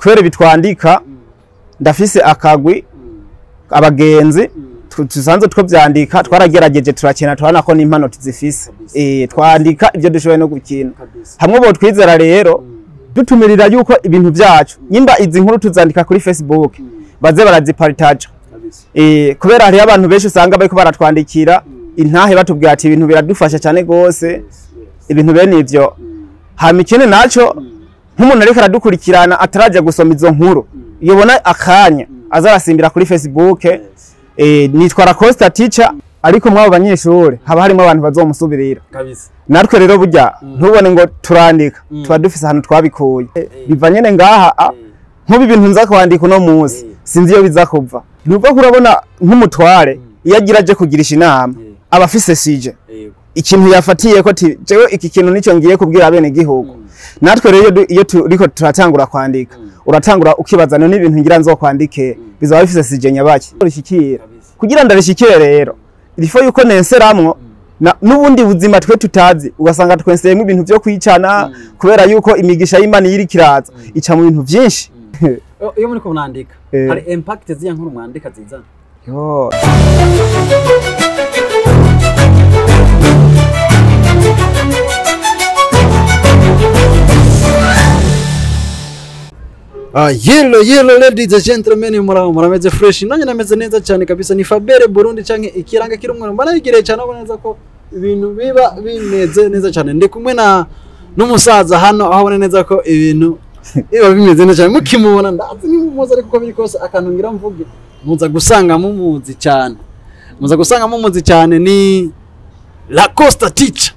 Kubera bitwandika ndafise akagwi abagenzi tusanzwe two vyandika, twaragerageje turakina, turabona ko n'impano tuzifise. Twandika ibyo dushoboye no gukina hamwe bo twizera. Rero dutumirira yuko ibintu byacu, nyimba izi nkuru tuzandika kuri Facebook, baze barazipartaja, kubera hariyo abantu benshi usanga bariko baratwandikira intahe batubwira ati ibintu biradufasha cyane gose, ibintu bene ivyo. Hama ikindi naco, nk'umuntu ariko aradukurikirana ataraja gusoma izo nkuru, yobona akanya aza arasimbira kuri Facebook, nitwa Lacosta Teacher. Ariko mwabo banyeshure haba harimo abantu bazomusubirira. Natwe rero burya ntubone ngo turandika, tuba dufise ahantu twabikuye. Biva nyene ngaha nk'ubu ibintu nza kwandika uno munsi, sinzi iyo biza kuva. Nuko urabona nk'umutware iyo agira aje kugirisha inama, aba afise sujet, ikintu yafatiye ko ati jewe iki kintu nico ngiye kubwira bene gihugu. Natwe rero iyo turiko turatangura kwandika, uratangura ukibaza none ibintu ngira nzokwandike bizaba bifise sujet nyabaki rishikira. Kugira ndarishikire rero, il faut yuko nenseramwo n'ubundi buzima twe tutazi, ugasanga twenseyemo ibintu vyo kwicana, kubera yuko imigisha y'Imana iri kiraza ica mu bintu vyinshi. Iyo muri ko munandika, hari impact z'iya nkuru mwandika zizana? Yo. Ah, yellow yellow, ladies and gentlemen, muraho, murameze fresh? Nanjye nameze neza cyane kabisa. Ni Fabere Burundi canke ikiranga kiri umwe, mbana bigereye cyane, abona neza ko ibintu biba bimeze neza cyane. Ndi kumwe na n'umusaza hano, aho abona neza ko ibintu biba bimeze neza cyane. Mukimubona ndazi ni mumuzi, ariko uko biri kose akantu ngira mvuge, muza gusanga mumuzi cyane, muza gusanga mumuzi cyane. Ni La Costa Teacher,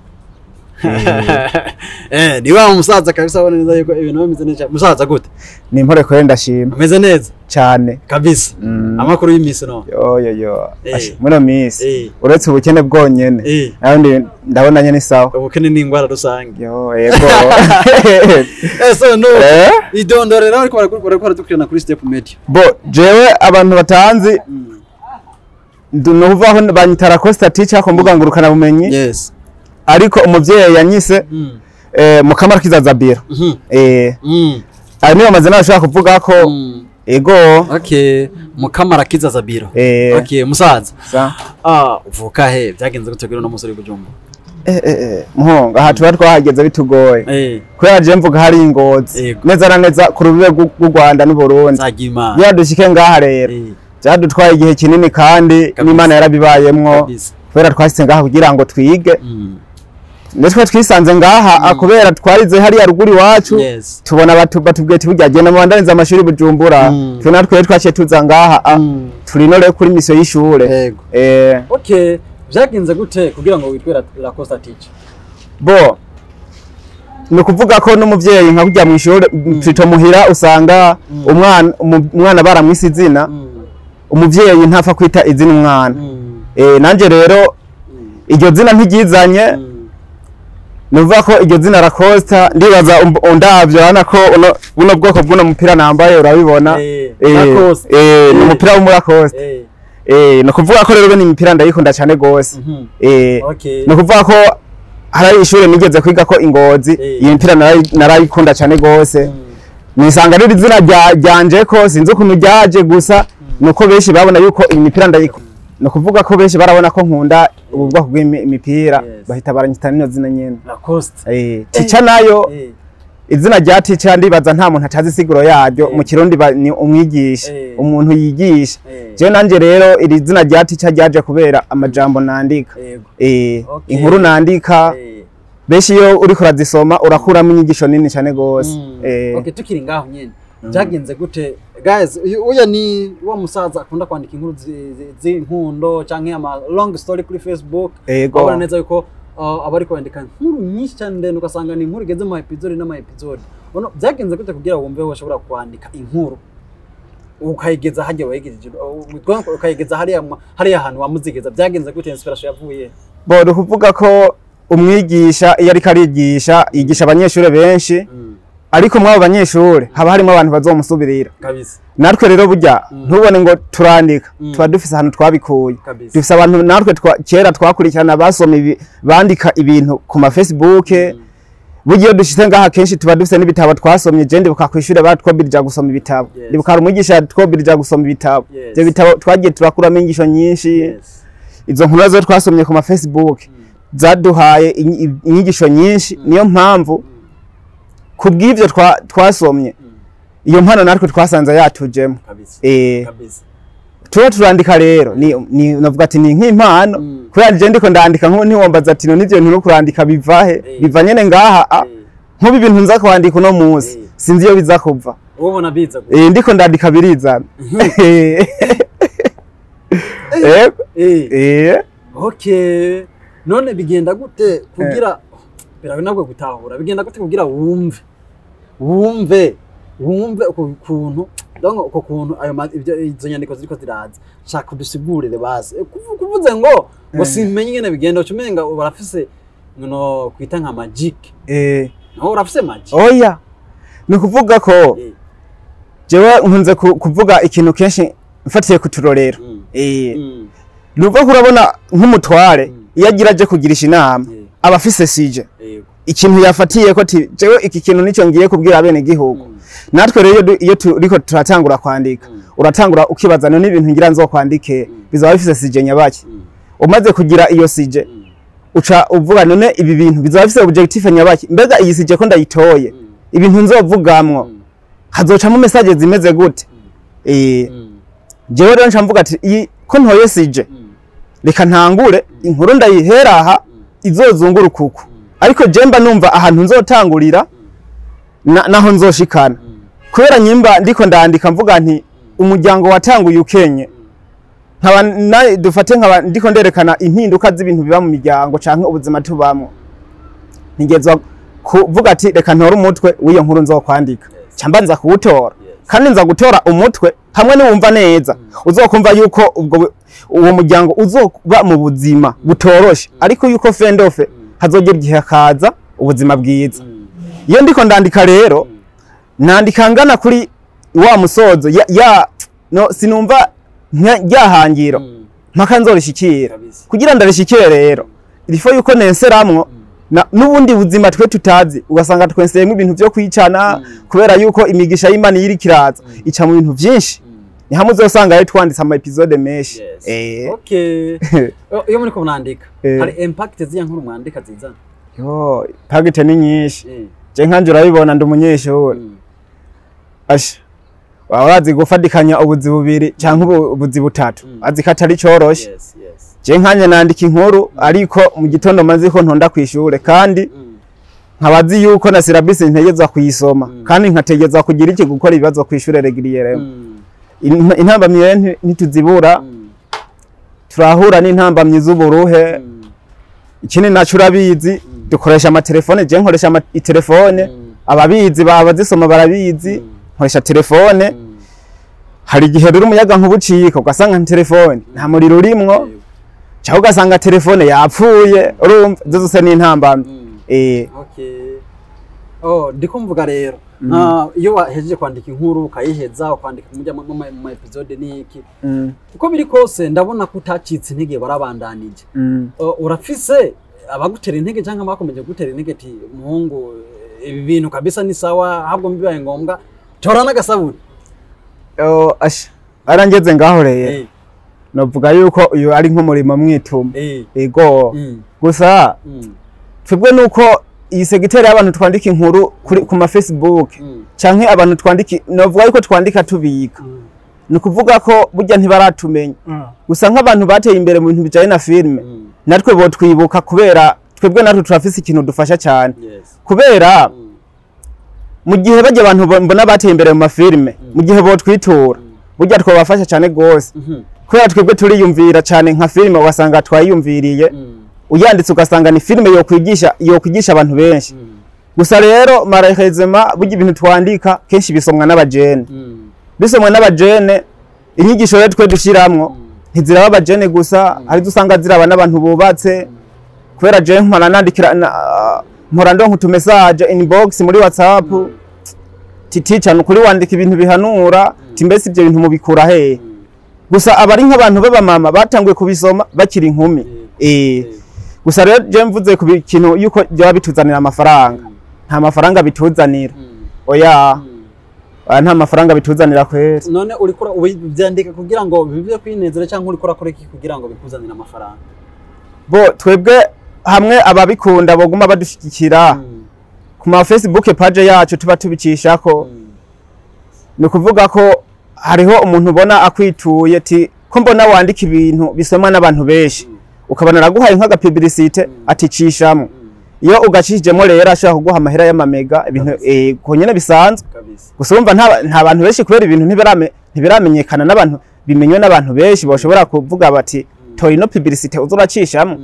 ni wa musaza kabisa, abona neza yuko ibintu bimeze neza cyane. Musaza, gute? Ni impore kure, ndashima. Ameze neza? Cyane. Kabisa. Amakuru y'imisi no? Yo yo yo. Muno misi, uretse ubukene bwonyene, naho ndabona nyene sawa. Ubukene ni ingwara rusange. Yo, yego. So no idondore rero, ariko bariko baradukurikirana kuri Step Media. Bo jewe abantu batanzi, nuvaho banyita Lacosta Teacher ku mbuga ngurukana bumenyi, ariko umuvyeyi yanyise Mukamarakiza Zabiro. Ayo niyo mazina ashobora kuvuga ko, ego. Okay, Mukamarakiza Zabiro. Okay, musaza. Sa. Ah, uvuka he? Byagenze gute kugira no musore Bujumbura? Muhonga aha tuba twahageze bitugoye, kubera je mvuga hari ingozi neza na neza ku rubibe rw'u Rwanda n'u Burundi. Nzagimana. Iyo dushike ngaha rero, byadutwaye igihe kinini kandi n'Imana yarabibayemwo, kubera twashitse ngaha kugira ngo twige. Ndetse twisanze ngaha kubera twarize hariya ruguru iwacu, tubona batubwiye ati burya genda mubandanize amashuri Bujumbura. Twe natwe rero twaciye tuza ngaha, turi no rero kuri mission y'ishure. Okay, byagenze gute kugira ngo witwe La Costa Teacher? Bo ni ukuvuga ko n'umuvyeyi nka kujya mu ishure, plutôt muhira, usanga umwana baramwise izina, umuvyeyi ntapfa kwita izina umwana. Nanje rero iryo zina ntiryizanye. Nuvuga ko iryo zina Lacosta, ndibaza undavyo urabona ko buno bwoko bw'uno mupira nambaye urabibona. Lacoste. Ni umupira wo muri Lacoste. Ni ukuvuga ko rero bene imipira ndayikunda cyane gose. Ni ukuvuga ko hari ishure nigeze kwiga ko ingozi, iyi mipira narayikunda cyane gose. Nisanga rero izina ryanje ko sinzi ukuntu ryaje, gusa nuko benshi babona yuko iyi mipira ndayikunda. Ni ukuvuga ko benshi barabona ko nkunda ubu bwoko bw'imipira, bahita baranyita nino zina nyene. Lacoste. Teacher nayo, izina rya teacher ndibaza nta muntu atazi isiguro yaryo. Mu Kirundi ni umwigisha, umuntu yigisha. Jewe nanje rero iri zina rya teacher ryaje kubera amajambo nandika, inkuru nandika. Benshi iyo uriko urazisoma urakuramo inyigisho nini cyane gose. Okay, tukiri ngaho nyene, byagenze gute guys? Uya ni wa musaza akunda kwandika inkuru z'inkundo canke ama long story kuri Facebook. Abona neza yuko aba ariko kwandika inkuru nyinshi cyane ndende, ugasanga ni inkuru igeze mu episode n'ama episode. Ono byagenze gute kugira wumve washobora kwandika inkuru ukayigeza hajya wayigejeje, ukayigeza hariya hariya hantu wamuzigeza? Byagenze gute? Inspiration yavuye? Bo ni ukuvuga ko umwigisha iyo ariko arigisha, yigisha abanyeshure benshi, ariko mw'abo banyeshure haba harimo abantu bazomusubirira. Natwe rero burya ntubone ngo turandika, tuba dufise ahantu twabikuye. Dufise abantu natwe kera twakurikirana basoma ibi, bandika ibintu ku ma Facebook, Burya iyo dushitse ngaha kenshi tuba dufise n'ibitabo twasomye. Je ndibuka kw'ishure batwobirija gusoma ibitabo. Ndibuka hari umwigisha yatwobirija gusoma ibitabo. Ivyo bitabo twagiye turakuramo inyigisho nyinshi. Izo nkuru zo twasomye ku ma Facebook zaduhaye inyigisho nyinshi. Niyo mpamvu kubw'ivyo twasomye, iyo mpano natwe twasanze yatujemo. Tuba turandika rero ni navuga ati ni nk'impano, kubera je ndiko ndandika nko ntiwombaza ati none ivyo bintu no kurandika bivahe? Biva nyene ngaha a. Nk'ubu ibintu nza kwandika uno munsi, sinzi iyo biza kuva. Ubona biza gusa. Ndiko ndandika birizana. Okay, none bigenda gute kugira birabe nabwo gutahura, bigenda gute kugira wumve uko kuntu, donc uko kuntu ayo ibyo izo nyandiko ziriko ziraza? Shaka udusigurire basi. Kuvuze ngo simenye ingene bigenda, uca umenga barafise ngo kwita nka magic. Naho urafise magic? Oya, ni ukuvuga ko jewe nkunze kuvuga ikintu kenshi mfatiye ku turorero. Ni ukuvuga ko urabona nk'umutware, iyo agira aje kugirisha inama, aba afise sujet, ikintu yafatiye ko ati jewe iki kintu nicyo ngiye kubwira bene gihugu. Natwe rero iyo turiko turatangura kwandika, uratangura ukibaza none ibintu ngira nzokwandike bizaba bifise sujet nyabaki? Umaze kugira iyo sujet, uca uvuga none ibi bintu bizaba bifise objectif nyabaki? Mbega iyi sujet ko ndayitoye, ibintu nzovugamwo hazocamo message zimeze gute? Jewe rero nca mvuga ati iyi ko ntoye sujet, reka ntangure inkuru ndayihera aha, izozunguruka uku. Ariko je mba numva ahantu nzotangurira naho nzoshikana, kubera nyimba ndiko ndandika mvuga nti umuryango watanguye ukenye, nkaba dufate nkaba ndiko nderekana impinduka z'ibintu biba mu miryango canke ubuzima tubamwo, ntigezwa kuvuga ati reka ntore umutwe w'iyo nkuru nzokwandika. Camba nza kuwutora, kandi nza gutora umutwe hamwe niwumva neza uzokumva yuko ubwo uwo muryango uzoba mu buzima butoroshe, ariko yuko fendofe hazogera igihe hakaza ubuzima bwiza. Iyo ndiko ndandika rero, nandika ngana kuri wa musozo ya no sinumva ryahangiro mpaka nzorishikira. Kugira ndarishikire rero, il faut yuko nenseramwo n'ubundi buzima twe tutazi, ugasanga twenseyemo ibintu vyo kwicana, kubera yuko imigisha y'Imana iri kiraza ica mu bintu vyinshi. Ni hamwe uzosanga rero twanditse ama episode menshi. Okay. Iyo muriko murandika, hari impact z'iya nkuru mwandika zizana? Yo, impact ni nyinshi. Je nkanje urabibona ndi umunyeshuri. Asha, waba urazi gufatikanya ubuzi bubiri canke ubuzi butatu, azi ko atari coroshe. Je nkanje nandika inkuru, ariko mu gitondo maze ko ntonda kw'ishure, kandi nkabazi yuko na syllabus ntegezwa kuyisoma, kandi nkategezwa kugira iki, gukora ibibazo kw'ishure régulièrement. Intambamyi rero ntituzibura. Turahura n'intambamyi z'uburuhe. Ikindi naco urabizi, dukoresha amatelefone. Je nkoresha itelefone. Ababizi baba bazisoma barabizi. Nkoresha telefone. Hari igihe rero umuyaga nkuba ucika, ugasanga telefone nta muriro urimwo, cyangwa ugasanga telefone yapfuye. Urumva izo zose ni intambamyi. Okay. Oh, ndiko mvuga rero. Iyo wahejeje kwandika inkuru ukayiheza, ukandika mujya mu ma episode niki. Uko biri kose ndabona ko utacitse intege, warabandanije. Oh, urafise abagutera intege cyangwa bakomeje gutera intege ati muhungu, ibi bintu kabisa ni sawa, ahubwo bibaye ngombwa tora n'agasabuni? Oh, asha, arangeze ngaho rero, novuga yuko uyu ari nk'umurimo mwituma. Ego. Gusa twebwe nuko iyi secteur y'abantu twandika inkuru kuri ku ma Facebook, canke abantu twandika, novuga yuko twandika tubika, ni ukuvuga ko burya ntibaratumenya. Gusa nk'abantu bateye imbere mu bintu bijanye na filime, natwe botwibuka, kubera twebwe natwe turafise ikintu dufasha cyane, kubera mu gihe bajya abantu mbona bateye imbere mu mafilime, mu gihe botwitura, burya twabafasha cyane gose, kubera twebwe turiyumvira cyane. Nka filime ugasanga twayiyumviriye, uyanditse ugasanga ni filime yokwigisha abantu benshi. Gusa rero malheureusement burya ibintu twandika kenshi bisomwa n'abajene. Bisomwa n'abajene, inyigisho rero twe dushiramwo ntiziraba abajene gusa, hari izo usanga ziraba n'abantu bubatse, kubera je mpora nandikira mpora ndonka utu message inbox muri WhatsApp, titi cyane ukuri wandika ibintu bihanura, ti mbese ibyo bintu mubikura hehe? Gusa abari nk'abantu b'abamama batanguye kubisoma bakiri inkumi. Gusa rero je mvuze ku kintu yuko byaba bituzanira amafaranga. Nta mafaranga bituzanira, oya. Nta mafaranga bituzanira kweri. None uriko ubyandika kugira ngo bibe kwinezera, cyangwa uriko urakora iki kugira ngo bikuzanire amafaranga? Bo twebwe hamwe ababikunda boguma badushigikira ku ma Facebook page yacu tuba tubicishako. Ni ukuvuga ko hariho umuntu ubona akwituye ati ko mbona wandika ibintu bisomwa n'abantu benshi, ukabona araguhaye nk'aga publicité ati cishamo. Iyo ugacishijemo rero ashobora kuguha amahera y'amamega, ibintu ko nyene bisanzwe. Gusa urumva nta bantu benshi, kubera ibintu ntibiramenyekana n'abantu, bimenywe n'abantu benshi bashobora kuvuga bati tora ino publicité uza uracishamo.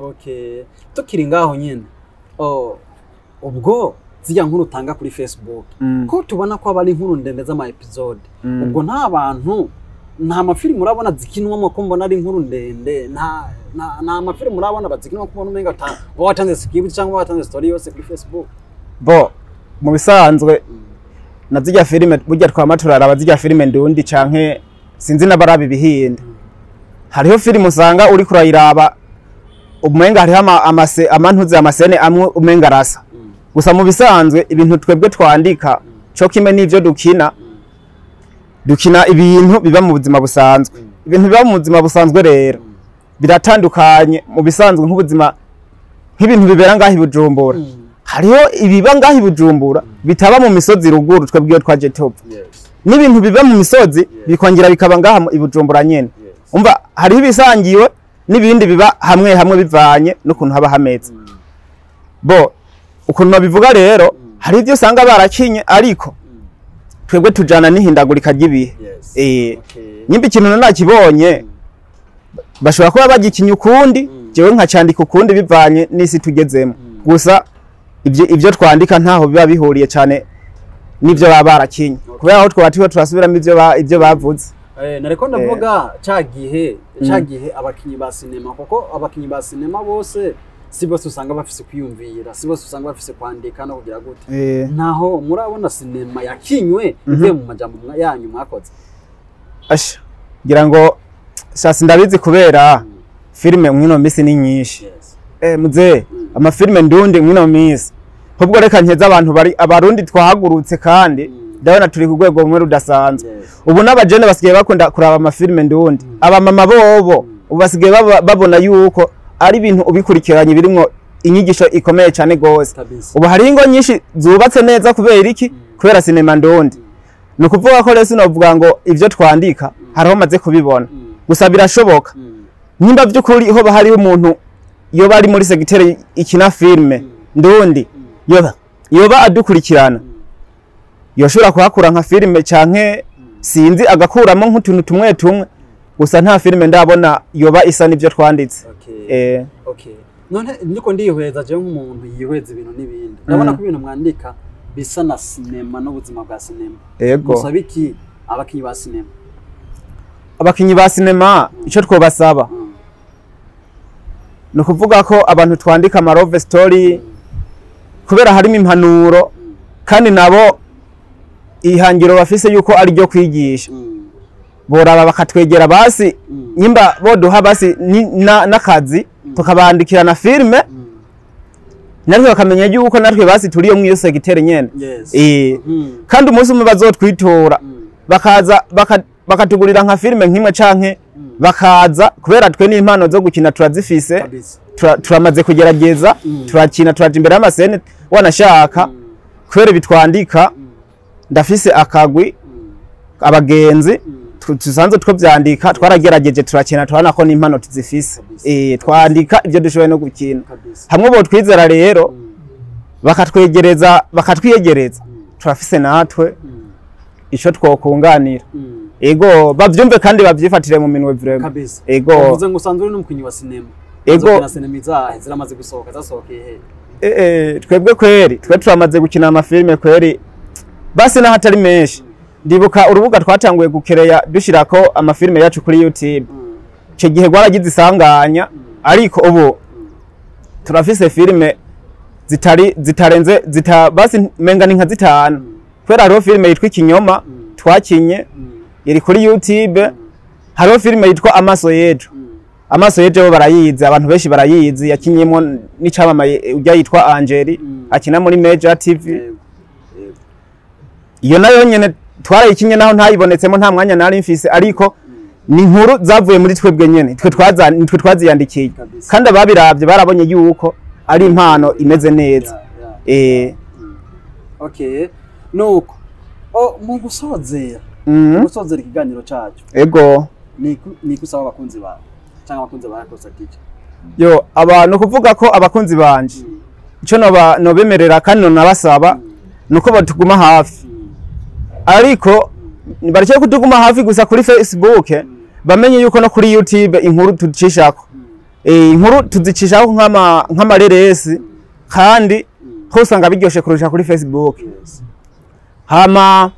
Okay, tukiri ngaho nyene, oh, ubwo zirya nkuru utanga kuri Facebook, ko tubona ko aba ari inkuru ndende z'ama episode, ubwo nta bantu, nta mafilimi urabona zikinwamo, ko mbona ari inkuru ndende? Nta mafilimi urabona bazikinwamo, ko mbona umenga watanze script cyangwa watanze story yose kuri Facebook? Bo mu bisanzwe na zirya filime burya twama turaraba zirya filime ndundi canke sinzi n'abaraba ibihinde, hariho filime usanga uri kurayiraba umenga hariho amase amantuze ama scène amwe umenga arasa. Gusa mu bisanzwe ibintu twebwe twandika co kimwe n'ivyo dukina, dukina ibintu biba mu buzima busanzwe. Ibintu biba mu buzima busanzwe rero biratandukanye. Mu bisanzwe nk'ubuzima, nk'ibintu bibera ngaho i Bujumbura, hariho ibiba ngaho i Bujumbura bitaba mu misozi ruguru twebwe iyo twaje tuva, n'ibintu biba mu misozi bikongera bikaba ngaha i Bujumbura nyene. Umva, hariho ibisangiwe n'ibindi biba hamwe hamwe bivanye n'ukuntu haba hameze. Bo ukuntu babivuga rero, hari ibyo usanga barakinye, ariko twebwe tujana n'ihindagurika ry'ibihe. Nyimba ikintu nakibonye bashobora kuba bagikinye ukundi, jewe nkacandika ukundi bivanye n'isi tugezemo. Gusa ibyo twandika ntaho biba bihuriye cyane n'ibyo baba barakinye, kubera aho twaba turiko turasubiramo ibyo bavuze. Nariko ndavuga ca gihe abakinyi ba sinema, kuko abakinyi ba sinema bose si bose usanga bafise kwiyumvira, si bose usanga bafise kwandika no kugira gute. Ntaho murabona sinema yakinywe ivuye mu majambo yanyu mwakoze? Asha, ngira ngo sasa ndabizi, kubera filime mwino misi ni nyinshi. Muzee, amafilime ndundi mwino misi, ahubwo reka nkeze abantu bari abarundi twahagurutse, kandi ndabona turi ku rwego rumwe rudasanzwe. Ubu n'abajene basigaye bakunda kuraba amafilime ndundi. Abamama bobo ubu basigaye babona yuko ari ibintu ubikurikiranye birimwo inyigisho ikomeye cyane gose. Ubu hari ingo nyinshi zubatse neza. Kubera iki? Kubera sinema ndundi. Ni ukuvuga ko rero sinovuga ngo ibyo twandika hariho maze kubibona. Gusa birashoboka nimba by'ukuri hoba hariho umuntu yoba ari muri secteur ikina filime ndundi, yoba adukurikirana, yoshobora kuhakura nka filime canke sinzi agakuramo nk'utuntu tumwe tumwe. Gusa nta filime ndabona yoba isa n'ivyo twanditse. Okay. None ndiko ndihweza je nk'umuntu yihweza ibintu n'ibindi, ndabona ko ibintu mwandika bisa na sinema n'ubuzima bwa sinema. Ego. Musaba iki abakinyi ba sinema? Abakinyi ba sinema, ico twobasaba ni ukuvuga ko abantu twandika ama love story, kubera harimo impanuro, kandi nabo ihangiro bafise yuko ari ryo kwigisha, boraba bakatwegera basi, nyimba boduha basi n'akazi tukabandikira na filime, natwe bakamenya yuko natwe basi turiyo mw'iyo secteur nyene. Kandi umunsi umwe bazotwitora, bakaza bakatugurira nka filime nk'imwe canke bakaza, kubera twe n'impano zo gukina turazifise. Turamaze kugerageza, turakina, turaja imbere y'ama scène wanashaka. Kubera ibitwandika, ndafise akagwi abagenzi tusanzwe two vyandika, twaragerageje turakina, turabona ko n'impano tuzifise. Twandika ibyo dushoboye no gukina. Hamwe botwizera rero, bakatwegereza, bakatwiyegereza, turafise natwe ico twokunganira. Ego, bavyumve kandi bavyifatire mu minwe vraiment. Ego. Uvuze ngo usanzwe uri n'umukinyi wa sinema? Ego. Uzokina sinema izahe? Ziramaze gusohoka? Zasohokeye he? Twebwe kweri twe turamaze gukina amafilime kweri, basi naho atari menshi. Ndibuka urubuga twatanguye gukereya dushirako amafilime yacu kuri YouTube, icyo gihe rwaragize isanganya, ariko ubu turafise filime zitari zitarenze zita basi menga ni nka zitanu, kubera hariho filime yitwa Ikinyoma twakinye, iri kuri YouTube. Hariho filime yitwa Amaso y'Ejo. Amaso yejo barayizi, abantu benshi barayizi, yakinyemo n'icamamaye ujya yitwa Angeli, akina muri Major TV. Yego. Yego. Iyo nayo nyene twarayikinye, naho ntayibonetsemo, nta mwanya nari mfise, ariko ni inkuru zavuye muri twebwe nyene, twe twaza nitwe twaziyandikiye. Kandi ababiravye barabonye yuko ari impano imeze neza. Okay, nuko mu gusozera, mu gusozera ikiganiro cacu, ni kusaba abakunzi bawe cyangwa abakunzi ba Costa Teacher. Yo, abantu kuvuga ko abakunzi banje, ico noba nobemerera kandi nonabasaba nuko batuguma hafi, ariko bareke kutuguma hafi gusa kuri Facebook, bamenye yuko no kuri YouTube inkuru tucishako, inkuru tuzicishako nk'amareresi, kandi ho usanga biryoshe kurusha kuri Facebook. Hama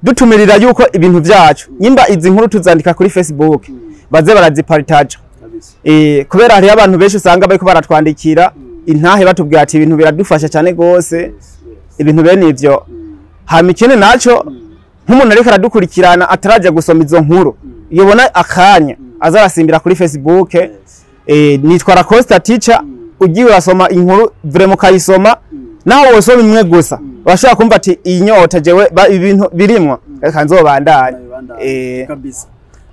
dutumirira yuko ibintu vyacu, nyimba izi nkuru tuzandika kuri Facebook, baze baraziparitaja. Kubera hariho abantu benshi usanga bariko baratwandikira intahe batubwira ati ibintu biradufasha cyane gose, ibintu bene ivyo. Hama ikindi naco, nk'umuntu ariko aradukurikirana ataraja gusoma izo nkuru, yobona akanya aza arasimbira kuri Facebook, nitwa Lacosta Teacher. Ugiye urasoma inkuru vraiment ukayisoma, naho wosoma imwe gusa, urashobora kumva ati iyi nyota jewe ibintu birimwo reka nzobandanye. Kabisa.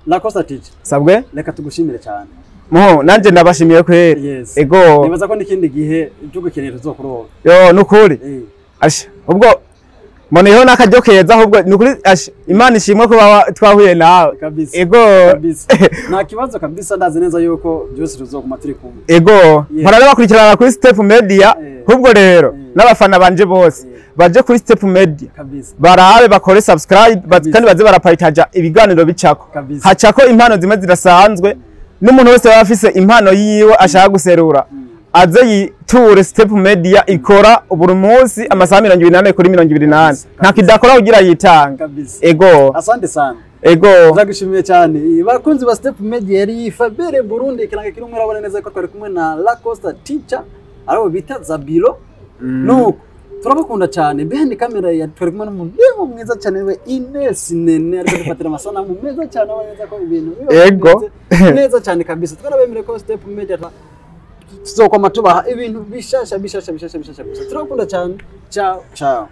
La Costa Teacher, Sabwe. reka tugushimire cyane. Muho nanje ndabashimiye kweri. Ego. Nibaza ko n'ikindi gihe tugukeneye tuzokuronka. Yo, nukuri. Asha, ubwo mboneyeho n'akaryo keza, ahubwo nukuri, asha, Imana ishimwe kuba twahuye nawe. Kabisa. Ego. Kabisa, nta kibazo kabisa, ndazi neza yuko byose tuzoguma turi kumwe. Ego. Mpora bakurikirana kuri Step Media. Ahubwo rero n'abafana banje bose baje kuri Step Media, barabe bakore subscribe, kandi baze baraparitaja ibiganiro bicako. Hacako impano zimwe zidasanzwe, n'umuntu wese aba afise impano yiwe ashaka guserura aze yiture Step Media. Ikora buri munsi amasaha 24/24, nta kidakora kugira yitanga. Ego. Asante sana. Ego. Ndagushimiye cyane. Bakunzi ba Step Media, yari Fabere Burundi ikiranga kiri umwe, urabona neza ko twari kumwe na La Costa Teacher, aribo bita Zabiro. Nuko turabakunda cyane. Behind camera ya twari kumwe n'umuntu yewe mwiza cyane we Ines Nene, ariko dufatira amasanamu meza cyane, abona neza ko ibintu biba bimeze neza cyane kabisa. Twarabemere ko Step Media tuzokwama tubaha ibintu bishasha bishasha bishasha bishasha gusa. Turabakunda cyane. Ciao ciao.